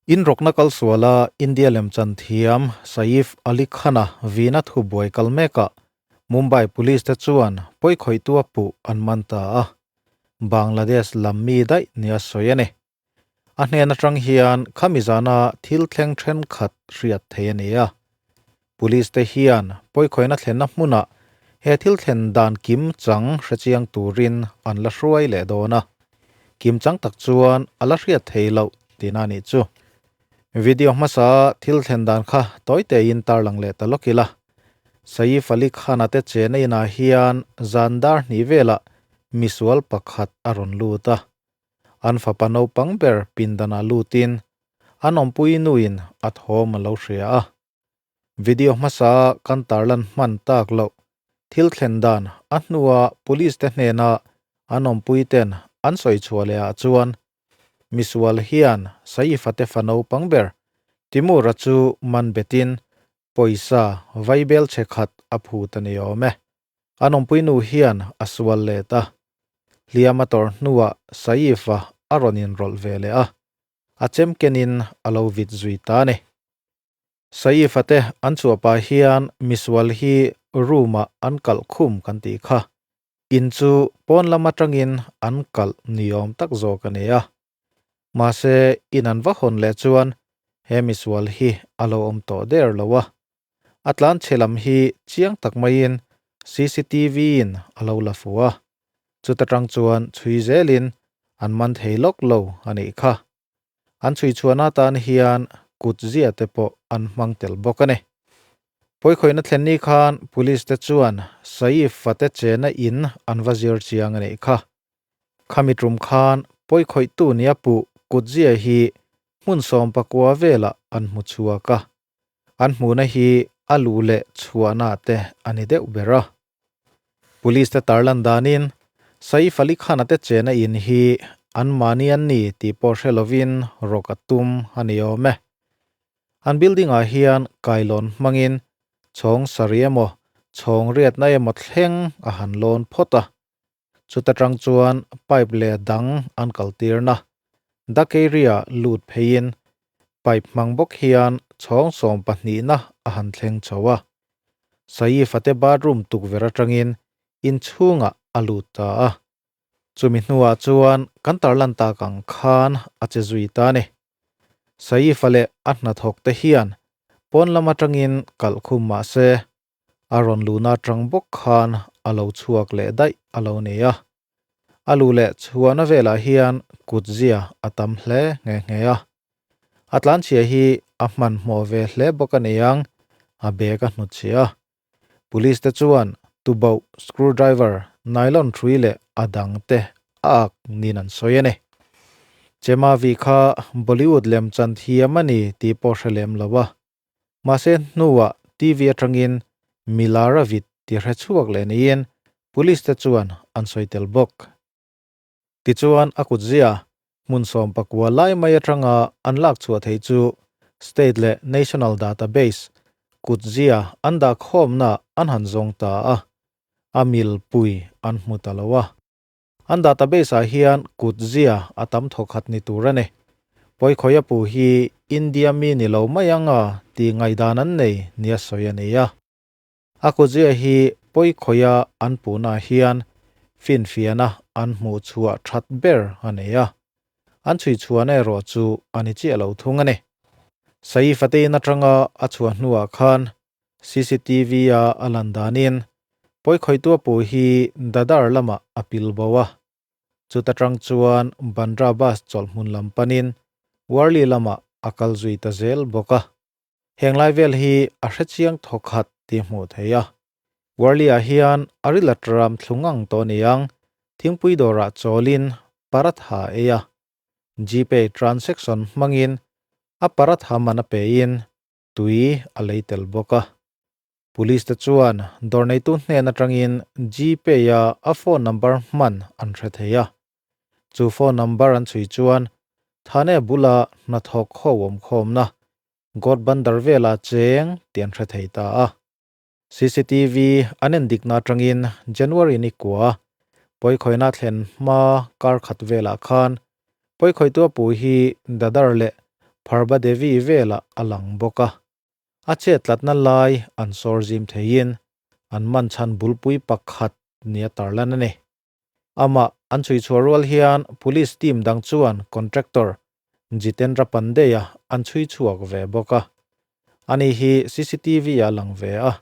Inrawkna kal suala India lemchan thiam Saif Ali Khan-a vina thubuai kal mekah Mumbai Police te chuan pawikhawihtu a puh an man ta a, Bangladesh lam mi daih nia sawi a ni. A hnen atang hian khami zana thil thleng thenkhat hriat thei a ni a. Police te hian pawikhawihna thlenna hmunah he thil thlen dan kim chang hrechiang turin an la hruai leh dawn a. Kim chang tak chuan a la hriat thei loh tihna a nih chu. Video hmasa thil thlen dan kha tawi tein tarlang leh ta lawk ila. Saif Ali Khan-a te chena inah hian zan dar hnih velah misual pakhat a rawn lut a. An fapa naupang ber pindanah lutin an awmpui nuin a thawm a lo hria a. Video hmasa kan tarlan hman tak loh thil thlen dan a hnua police te hnena an awmpui ten an sawi chhuah leh ah chuan misual hian Saif-a te fa naupang ber Timur-a chu man betin pawisa vaibel chhe khat a phut a ni awm e. An awmpui nu hian a sual let a, hliam a tawrh hnuah Saif-a a rawn inrawlh ve leh a, a chemkenin a lo vit zui ta a ni. Saif-a te an chhuah pah hian misual hi room-ah an kalh khum kan tih kha. In chu pawn lam atangin an kalh ni awm tak zawk a ni a. Mahse, in an va hawn leh chuan he misual hi a lo awm tawh der lo a. A tlan chhe lam hi chiang tak maiin CCTV-in a lo la fu a. Chuta tang chuan chhui zelin an man thei lawk lo a nih kha. An chhui chhuahna atan hian kut zia te pawh an hmang tel bawk a ni. Pawikhawihna thlen ni khan Police te chuan Saif fate chena in an va zir chiang a nih kha. Khami tum khan pawikhawihtu nia puh kut zia hi hmun 19 velah an hmu chhuak a. An hmuhna hi a luh leh chhuahna te a ni deuh ber a. Police te tarlan danin Saif Ali Khan-a te chena in hi anmahni an ni tih pawh hre lovin rawk a tum a ni awm e. An building-ah hian kailawn hmangin chhawng sarih emaw chhawng riatna emaw thleng a han lawn phawt a. Chuta tang chuan pipe leh dang an kaltirna Dak area lut pheiin pipe hmang bawk hian chhawng 12na a han thleng chho a. Saif-a te bathroom tukverh atangin inchhungah a lut ta a. Chumi hnuah chuan kan tarlan tak ang khan a che zui ta a ni. Saif-a leh a hnathawk te hian pawn lam atangin kalh khum mah se a rawn luhna atang bawk khan a lo chhuak leh daih a lo ni a. A lu leh chhuahna velah hian kutzia a tam hle nghe nghe a. A tlanchhia hi a hmanhmawh ve hle bawk a ni ang, a bag a hnutchhia a. Police te chuan tubauh, screwdriver, nylon hrui leh a dang te a ak niin an sawi a ni. Chemavi kha Bollywood lemchan thiam a ni tih pawh hre lem lo a. Mahse hnuah TV atangin milar a vit tih hre chhuak leh niin Police te chuan an sawi tel bawk. Tichuan a kutzia hmun 19 lai mai atanga an lak chhuah theih chu State leh National Database kutzia an dah khawmna an han zawng ta a, a milpui an hmu ta lo a. An database-ah hian kutzia a tam thawkhat ni tur a ni. Pawikhawia pu hi India mi ni lo mai ang a tih ngaihdan an nei nia sawi a ni a. A kutzia hi pawikhawia an puhnaah hian finfiahna an hmuh chhuah that ber a nei a. An chhui chhuahna erawh chu a ni chiah lo thung a ni. Saif-a te in atanga a chhuah hnuah khan CCTV-a a lan danin pawikhawihtua pu hi Dadar lamah a pil bo a. Chuta tang chuan Bandra bus chawlh hmun lam panin Worli lamah a kal zui ta zel bawk a. Heng lai vel hi a hrechiang thawkhat tih hmuh theih a. Worli-ah hian a ril a tram thlu ngang tawh niang thingpui dawrah chawlin paratha ei a. Gpay transaction hmangin a paratha man a pein tui a lei tel bawk a. Police te chuan dawr neitu hnen atangin Gpay a a phone number hman an hre thei a. Chu phone number an chhui chuan Thane bula hnathawk ho awmkhawmna Ghodbunder vela cheng tih an hre thei ta a. CCTV an en dikna atangin January ni kua pawikhawihna thlen hma kar khat velah khan pawikhawihtu a pu hi Dadar leh. Pharba Devi velah a lang bawk a. A chettlatna lai an sawr zim theiin an man chhan bulpui pakhat nia tarlan a ni. Amah an chhui chhuah rual hian Police team dang chuan contractor Jitendra Pandey-a an chhui chhuak ve bawk a. Ani hi CCTV-ah a lang ve a.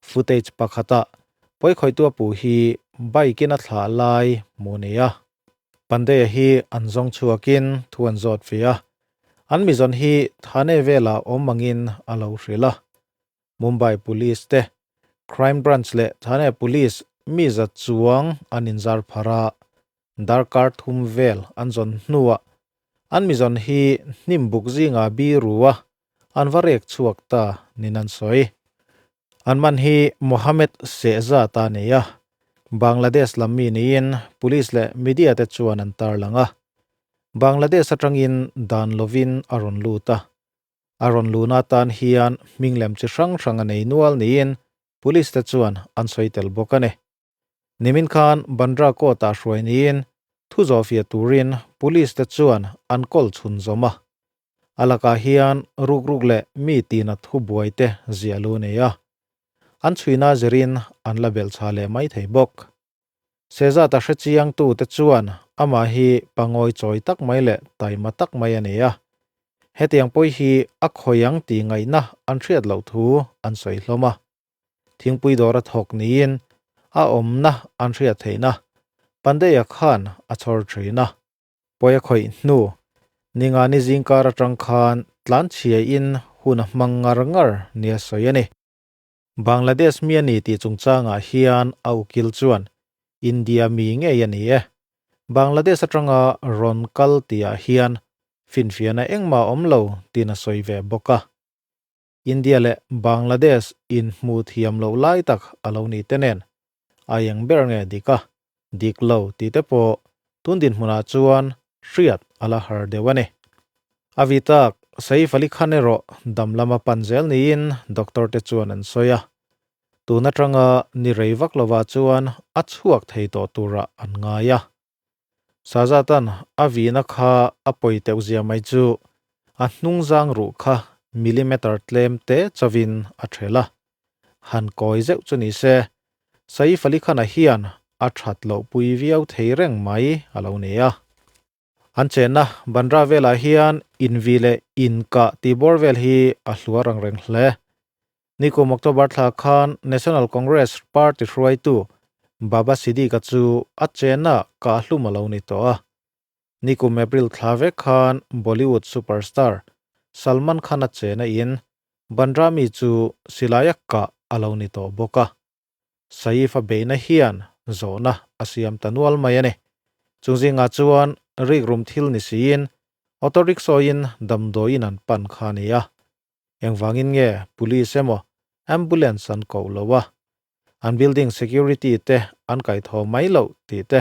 Footage pakhatah pawikhawihtu a puh hi bike-in a thlah lai hmuh a ni a. Pandey-a hi an zawng chhuakin thu an zawt ve a. An mizawn hi Thane velah awm angin a lo hrilh a. Mumbai Police te, Crime Branch leh Thane Police mi za chuang an inzar phar a, darkar thum vel an zawn hnuah an mizawn hi hnim buk zingah biru a an va rek chhuak ta nin an sawi. An man hi Mohammed Shehzad a ni a, Bangladesh lam mi niin Police leh media te chuan an tarlang a. Bangladesh atangin dan lovin a rawn lut a, A rawn luna tan hian hming lem chi hrang hrang a nei nual niin Police te chuan an sawi tel bawk a ni. Nimin khan Bandra court-ah hruai niin thu zawhfiah turin Police te chuan an kawl chhun zawm a. A lakah hian rukruk leh mi tina thubuai te ziah lu a nei a. An chhuina zirin an la belhchhah leh mai thei bawk. Sehzata hrechiangtute chuan amah hi pangawi chawi tak mai leh taima tak mai a ni a. Hetiang pawi hi a khawi ang tih ngaihna an hriat loh thu an sawi hlawm a. Thingpui dawra thawk niin a awmna an hriat theihna Pandeya khan a chhawr thin a. Pawi a khawih hnu Ningani zingkar atang khan tlanchhiain hun a hmang ngar ngar nia sawi a ni. Bangladesh mi a ni tih chungchangah hian a ukil chuan India mi ngei a ni e. Bangladesh atanga rawn kal tihah hian finfiahna engmah a awm lo tiin a sawi ve bawk a. India leh Bangladesh inhmuh thiam loh lai tak a lo ni te nen a eng ber nge dik a, dik lo tih te pawh tun dinhmunah chuan hriat a la har deuh a ni. A vi tak, Saif Ali Khan erawh dam lama pan zel niin doctor te chuan an sawi a. Tun atanga ni rei vak lovah chuan a chhuak thei tawh turah an ngai a. Sazatan a vihna kha a pawi teuh zia mai chu a hnungzang ruh kha millimeter tlem te chauhin a ṭhel a. Han kawi zeuh chu ni se, Saif Ali Khan-a hian a ṭhat loh pui viau thei reng mai a lo ni a. An chenna Bandra velah hian invi leh inkah tih bawr vel hi a hluar ang reng hle. Nikum October thla khan National Congress party hruaitu Baba Siddique-a chu a chenna kahhlum a lo ni tawh a. Nikum April thla vek khan Bollywood superstar Salman Khan-a chena in Bandra mi chu silaia kah a lo ni tawh bawk a. Saif-a beihna hian zawhna a siam ta nual mai a ni. Chung zingah chuan rikrum thil ni siin auto rickshaw-in damdawiin an pan kha a ni a. Engvangin nge police emaw ambulance an koh lo a, an building security te an kaihthawh mai loh tih te.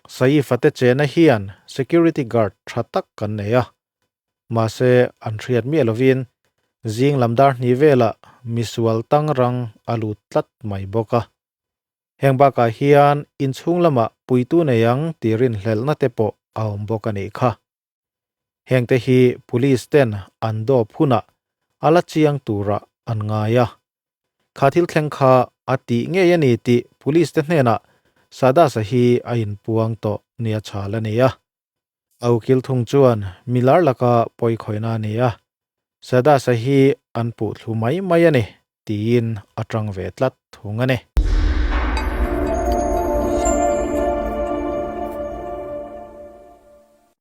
Saif-a te chena hian security guard tha tak kan nei a, mahse an hriat miah lovin zing lam dar hnih velah misual tangrang a lut tlat mai bawk a. Heng bakah hian inchhung lamah puitu nei ang tih rinhlelhna te pawh a awm bawk a nih kha. Hengte hi police ten an dawp hunah a la chiang turah an ngai a. Kha thil thleng kha a tih ngei a ni tih police te hnenah Sadasa hi a inpuang tawh nia chhal a ni a. A ukil thung chuan milar laka pawikhawihna a ni a, Sadasa hi an puh thlu mai mai a ni tiin a tang ve tlat thung a ni.